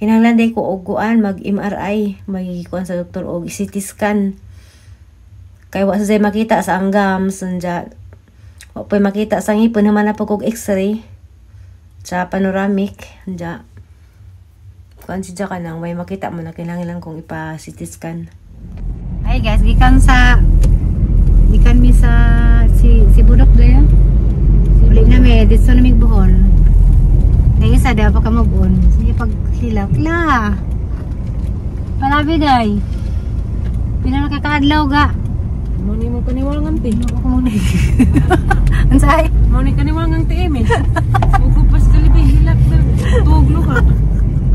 Kinahanglan day ko og kuan, mag MRI, may kuan sa doktor og CT scan. Kay wa sa makita sa ang gums anja. Wa pa makita sa ngipon, human na pag og x-ray sa panoramic anja. Kuan siya kanang may makita mo na kinahanglan lang kong ipa CT scan. Hi guys, gikan mi sa si si Budok doya. Uli na mi dito na mi Bohol. Dahil isa daw pa ka mag-on. Sige pag hilak la. Palabi day. Pila na kakaadlaw ga. Mo ni mo kaniwangan ti. Ako mo ni. Unsay? Mo ni kaniwangan ti Emil. Mugupas kalibi hilak na tuglo ka.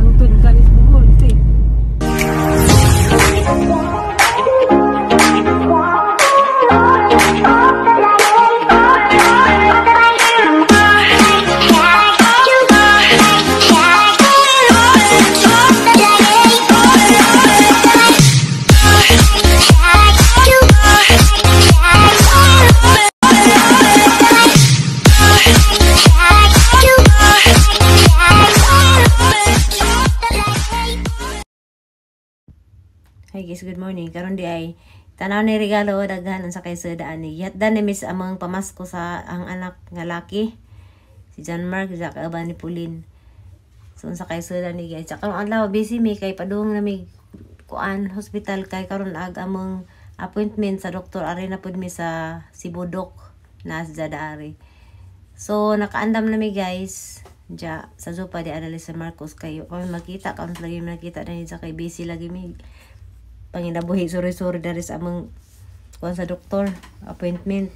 Ang tud kanis Bohol ti. Hi guys, good morning. Karon di ay tanaw ni regalo daghan unsa kay sa daan ni. Yatdan ni Miss amang pamasko sa ang anak nga laki. Si John Mark sa kauban ni Pauline. So unsa kay sa daan ni guys. Karon adlaw busy mi kay padung na mi kuan hospital kay karon ag among appointment sa doktor ari na pud mi sa Sibudok na sa Ari. So nakaandam na mi guys. Ja sa Zupa di adali sa Marcos kayo kami makita kami lagi makita na sa kay busy lagi mi panginabuhi suri-suri dari sa among kuan sa doktor appointment.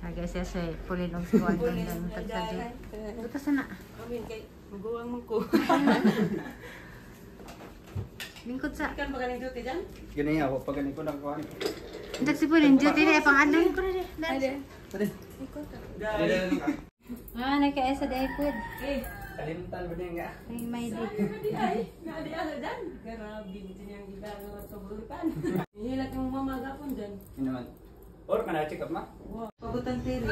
Hi guys, yes eh Pauline og kuan dan tagsadyo. Butas na. Amin kay maguwang man ko. Lingkod sa. Kan ba ganing duty dyan? Gani ako pag gani ko nang kuan. Dag si Pauline duty na pangadlon ko rin. Ah, nagkaisa day food. Eh, Kalimtan ba niya nga? Ay may di. di ay naadi asa dyan. Grabe ni niyang gidang sa bulitan. Hilak yung mama gapon dyan. Ini naman. Or kana check up ma? Wow, pabutan tiri.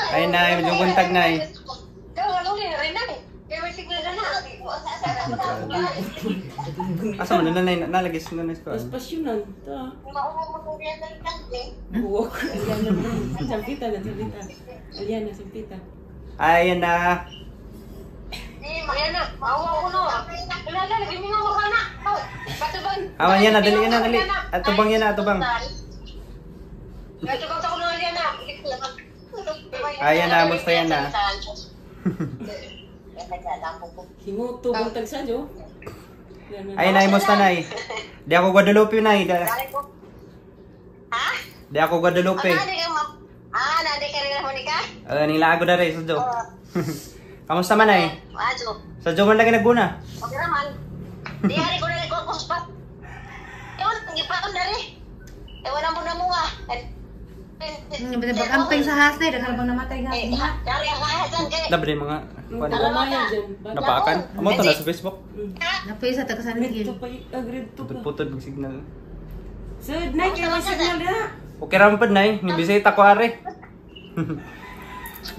Ay nay, medyo buntag nay. Asa man na nay nalagay sa nanay ko. Espasyonan ta. Buwok. Aliana. Sampita na sampita. Aliana sampita. Ay na. Aman yan na, dali na, dali. Atubang yan na, atubang. Ayan na, musta yan na. Hinguto buntag sa jo. Ay nay, musta nay. Di ako Guadalupe nay. Ha? Di ako Guadalupe. Ah, nadi ka rin Monica? Nila ako dere sa jo. Kamusta man ay? Ajo. Sa jo man lagi nagbuna. Okay raman. Di hari ko na ko pa. Ewan, gipaon dere. Ewan mo na mo nga. Pag-amping sa hasnay, daghan bang namatay nga. Dari ang hasan kay. Labre mga kuan. Kamaya dyan. Napakan. Amo to na sa Facebook. Napoy sa taga San Miguel. Grade 2 pa, grade 2 pa. Putod-putod mag signal. Sud nay kay may signal na. Okay ra man pud nay, ni bisita ko are.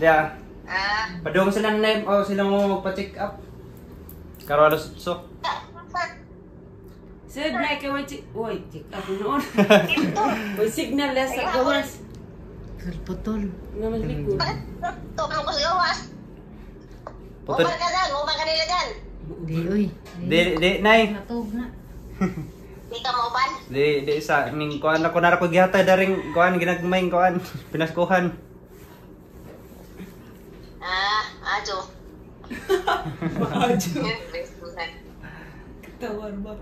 Dia. Ah. Padung sila nay o sila mo magpa-check up. Karon alas 8. Sud nay kay may check. Oy, check up noon. Oy, signal na sa gawas. Putol. Nga mas likod. Tokang ko sa gawas. Putod. Uman ka dyan, uman ka nila dyan. Di oy. Di di nay. Natog na. Di ka mauban? Di di isa ning kuan ako nara ko gihatay daring kuan ginagmay kuan pinaskuhan. Ah, ajo. Ajo. Tawar ba?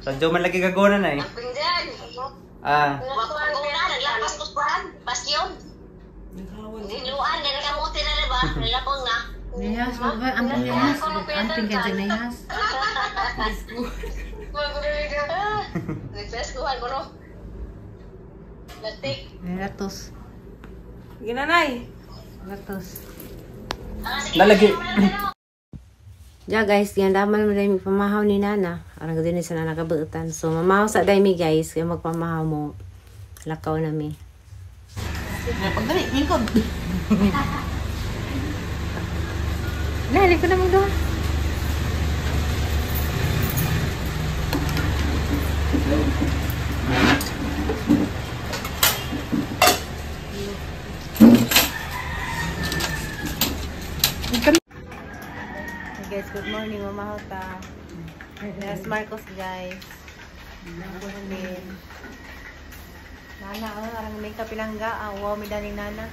Sa jo man lagi gagona nay. Amping dyan. Ah. Wag na, naglapas ko kuan, basyon. Naghawan. Niluan, ganun ka muti na na ba? Nilapong na. Nayas, ba? Amping nayas. Amping ka dyan nayas. Nagpeskuhan ko no. Latik. Ratos. Ginanay. Ratos. Lalagi. Ja guys, yan daman mo dahil pamahaw ni Nana. Arang din sa Nana kabuutan. So mamahaw sa dahil mi guys, kaya magpamahaw mo. Lakaw na mi. Pagdali, lingkod. Lali ko naman doon. Hey guys, good morning, Mama Hota. Yes, Marcos guys. Good. Nana, oh, parang may kapilangga. Ah, wow, may daning Nana.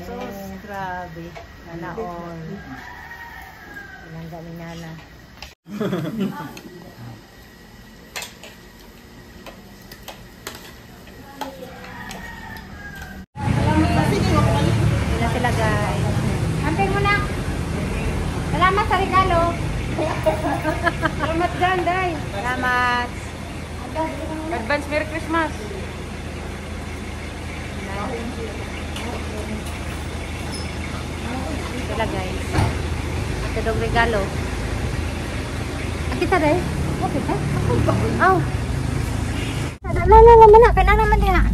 So, grabe. Nana all. Pilangga ni Nana. Sila sila guys. Amping mo na. Salamat sa regalo. Salamat dyan, Day. Salamat. Advance Merry Christmas. Sila guys. Ito dong regalo. Ah, kita day. Okay, ka? Aw. Na, na, na, na, kaya na naman diha.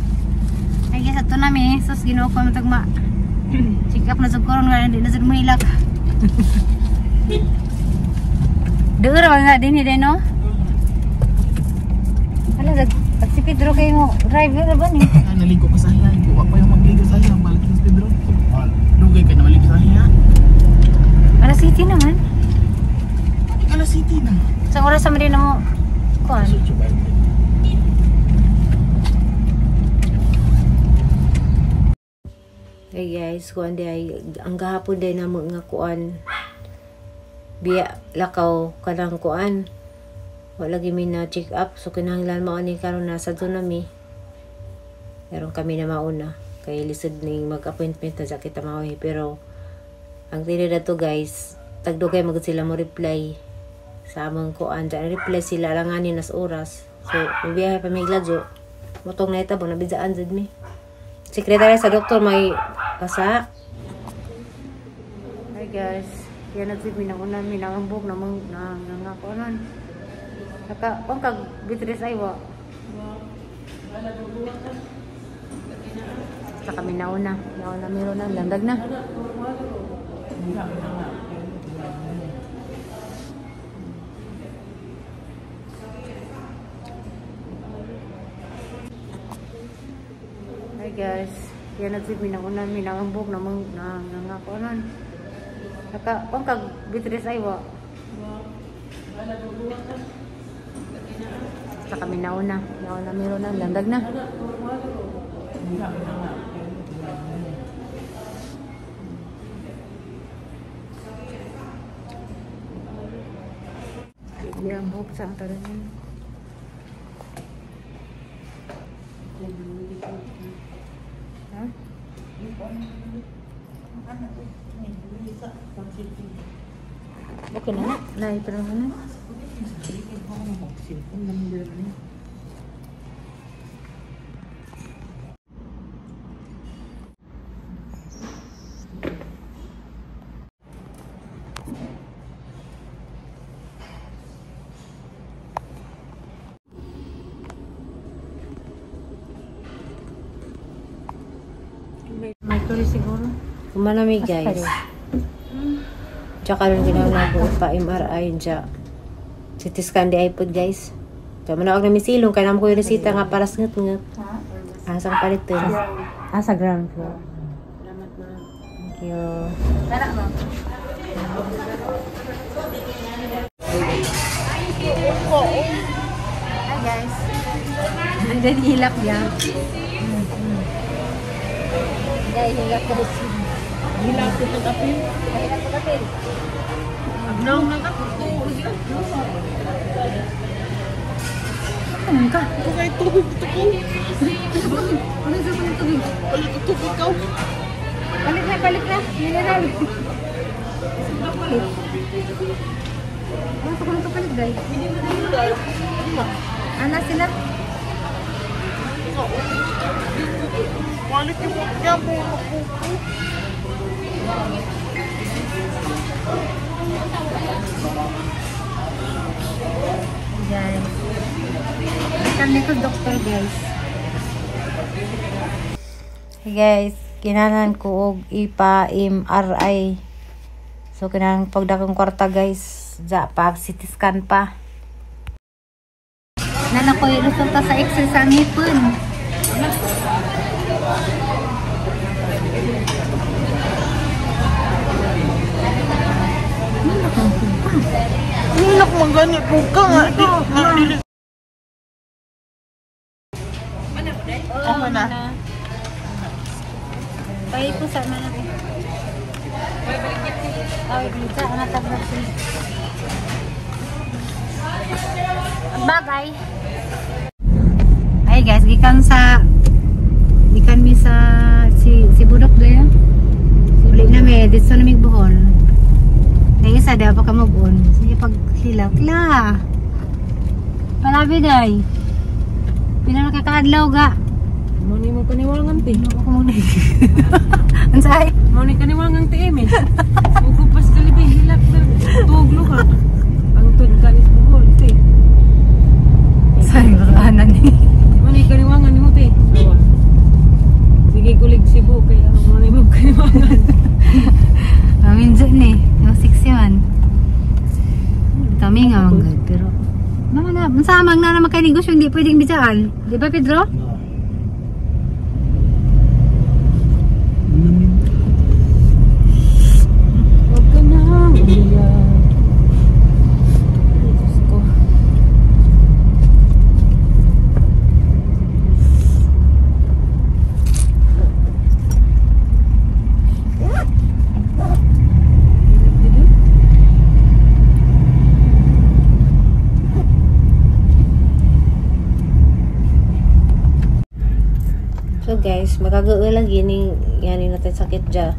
Ay, guys, ato na mi. Sus, Ginoo ko matagma. Check up na sa koron nga, hindi na sa mahilak. Duur ba nga din eh, no? Hala, pag si Pedro kayo mo, driver ba ni? Ah, naligo ko sa hiya. Buwa pa yung magligo sa hiya. Balik sa Pedro. Dugay ka na maligo sa hiya. Alas City naman. Alas City na. Sa oras sa Marina mo, kuan. Hey guys, kuan di ay ang gahapon day namo nga kuan. Biya lakaw kanang kuan. Wala lagi mi na check up so kinahanglan mao ni karon nasa doon na mi. Meron kami na mauna kay lisod ning mag-appointment na sa kita maoy pero ang tili na to guys, tagdugay magud sila mo reply sa among kuan. Dyan reply sila alanganin nas oras. So biyahe pa mi gladyo. Motong na itabo nabidaan jud mi. Sekretarya sa doktor may pasa. Hi guys, yan nagsip minanguna minangambok namang nangangakonan. Naka pang kag Beatrice ay wa. Sa kami nauna, nauna meron na landag na. Hi guys, yan nagsip minanguna minangambok namang nangangakonan. Naka pang kag Beatrice ay wa. Sa kami nauna, nauna meron na landag na. Ang buhok sa ang taran. Ha? Okay na na. Naipin mo na. Mercury siguro. Kumanami guys. Tsaka rin ginawa ko pa MRI dya. CT scan di iPod guys. Tsaka manawag na misilong kaya naman ko yung resita nga para sa ngut-ngut. Asang palit to. Ah, sa ground floor. Thank you. Tara mo. Hi guys. Ang dali hilak niya. Guys, hilak guys. Hilak ko sa kapil. Hilak ko kapil. Agnaw na ka. Ano ka? Ito kay tubig ito ko. Ano sa mga tubig? Palit ito ikaw. Balik na, balik na. Mineral. Palit. Ano sa kulang kapalit, guys? Ana sila. Palit yung niya mo. Guys. Kami ko doktor, guys. Hey guys, kinanan ko og ipa MRI. So kinahanglan pagdakong kwarta guys, ja pa CT scan pa. Nana ko yung resulta sa X-ray sa ngipon. Nilak man gani po ka nga. Di, okay na. Pay po sa mana. Ay, dito ana tabrap. Bagay. Ay guys, gikan mi sa si Budok doya. Uli na mi dito na mi Bohol. Dahil isa daw pa ka mag-on. Sige pag hilaw. Kla. Palabi day. Pila na kakaadlaw ga. Mo ni mo kaniwangan ti. Ako mo ni. Unsay? Mo ni kaniwangan ti Emil. Mugupas dali hilak na tuglo ka. Ang tud ka ni Bohol ti. Sorry, baka ni. Mo ni kaniwangan nimo ti. Sige kulig Cebu kay ano mo ni mo kaniwangan. Amin dyan ni. Yung 61. Tami nga man gud pero mama na, unsa man na naman kay negosyo hindi pwedeng bidaan. Di ba Pedro? Huwag ka nang umiyak. Ay, Diyos ko. So guys, makagao lang gining yani natin sakit dya.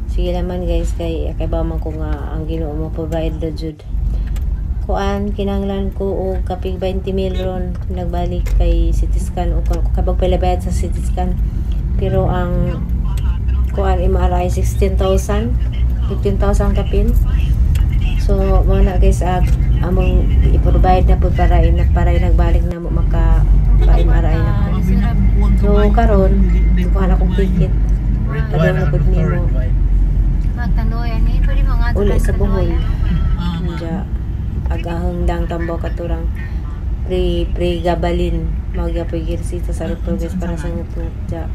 Sige naman guys, kay ba man ko nga ang Ginoo mo provide na jud. Kuan kinahanglan ko og kapig 20 mil ron nagbalik kay CT scan o kabag pala bayad sa CT scan. Pero ang kuan MRI 16,000, 15,000 kapin. So mo na guys ag among i-provide na pud para nagbalik na mo maka pa MRI na po. So karon kuha na akong ticket. Padung na pud nimo Magtandoyan ni pwede mo nga uli sa Bohol. Diya agahang dang tambo katurang pre-gabalin magyapoy girsita sa doktor guys para sa ngatngat diya.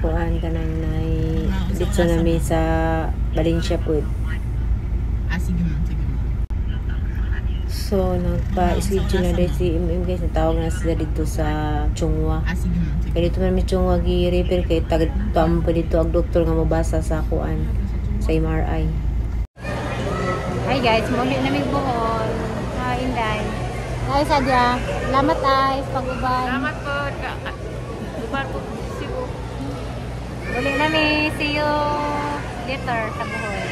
Kuan kanang nay dito na mi sa Valencia pud. Sige man, sige man. So nagpa-schedule na dahil si MM guys, natawag na sila dito sa Chungwa. Sige man, sige. Kaya dito man mi Chungwa gi-refer kay tag tuam pa dito ang doktor nga mobasa sa kuan sa MRI. Hi guys, muli na mi Bohol. Hi Inday. Hi Sadya. Salamat ay pag-uban. Salamat po. Uban po Cebu. Uli na mi. See you later sa Bohol.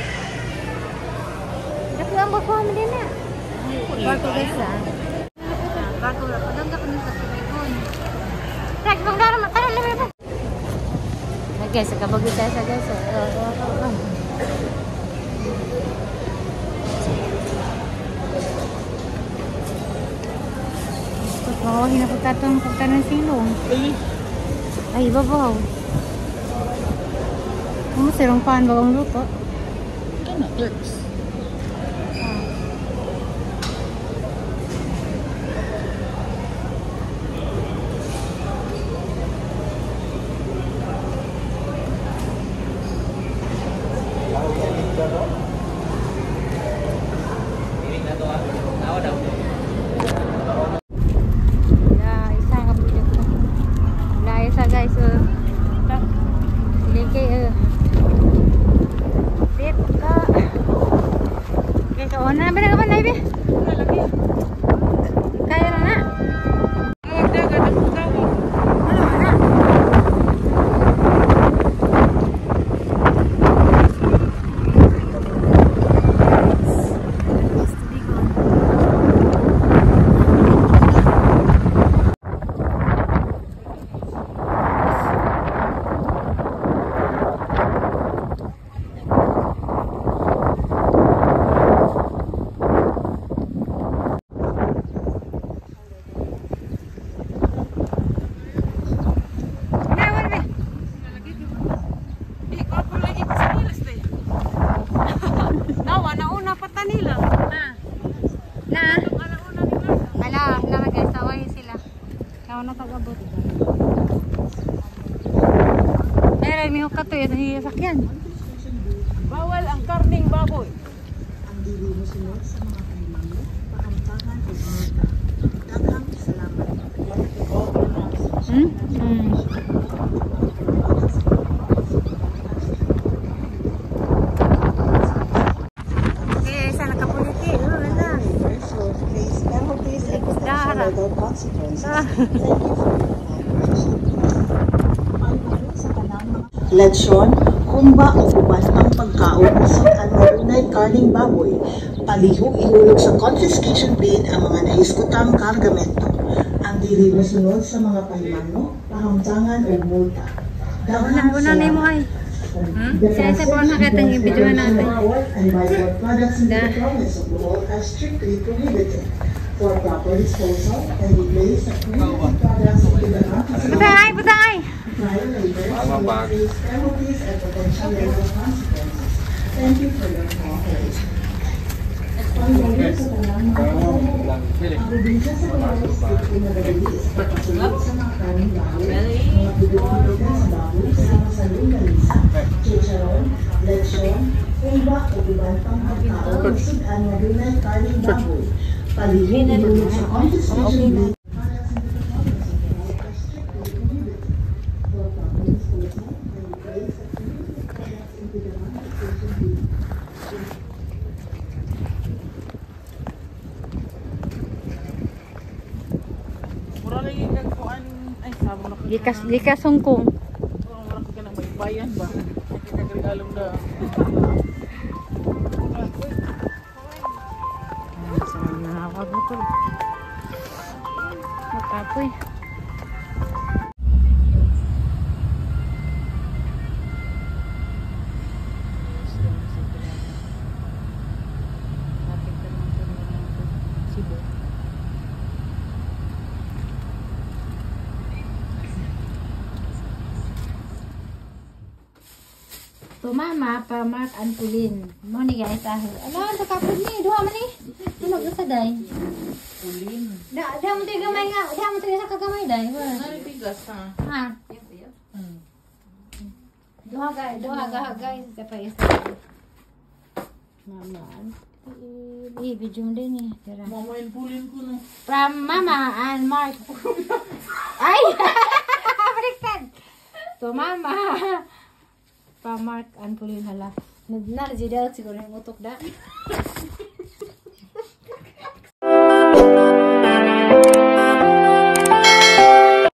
Dapat ang barko mo din na. Barko guys ah. Barko ra padang ka sa Subaygon. Rag bang dara tara na ba. Hi guys, kabagyo tayo sa guys. Oh, hinapunta tong punta ng silong. Ay, babaw. Kumusta sirong pan bagong luto? Ano, clerks. Guys. Leke. Dip ka. na kagabot. Ay, may hukat to. Ito sakyan. Bawal ang karning baboy. Hmm? Hmm. Okay, isa nakapuliki. Oh, wala. Dara. Lechon, humba o uban pang pagkaon sa adunay karning baboy. Palihog ihulog sa confiscation bin ang mga nahiskutang kargamento. Ang dili mosunod sa mga pahimangno, pahamtangan o multa. Una, una na mo ay. Siya isa pa na katang i-video natin. And byproduct products in Da. the province of Bohol are strictly prohibited. For proper disposal and replace the prohibited products into the confiscation Butang ay, butang ay. violators will face penalties and potential legal consequences. Thank you for your cooperation. Panginoon sa tanang mga pasahero, ang probinsya sa Bohol strictly nagadili sa pagpasulit sa mga karning baboy, mga produkto sa baboy, sama sa longganisa, chicharon, lechon, humba o uban pang pagkaon, sudan nga dunay karning baboy. Palihog ihulog sa confiscation bin. Products in the province of Bohol are strictly prohibited. For proper disposal and replace the prohibited products into the confiscation bin. Mura lagi kag kuan ay sabo na ko. Gikas gikas hongkong. Mura ko kanang baybayan ba. Kagregalong da. Nakawag na to. Makapoy. Cebu. To mama pa Mark Anpulin. Mo ni guys ah. Ala sa kapod ni duha man ni. Tunog sa day. Pulin. Da da mo ti gamay nga. Da mo ti sa kagamay day. Nari bigas ha. Ha. Duha guys, duha ga guys sa pa isa. Mama. I video mo din eh. Tira. Mamayin pulin ko no. From Mama and Mark. Ay! Baliktad! To Mama. From Mark and Pauline hala. Narjidal siguro yung utok da.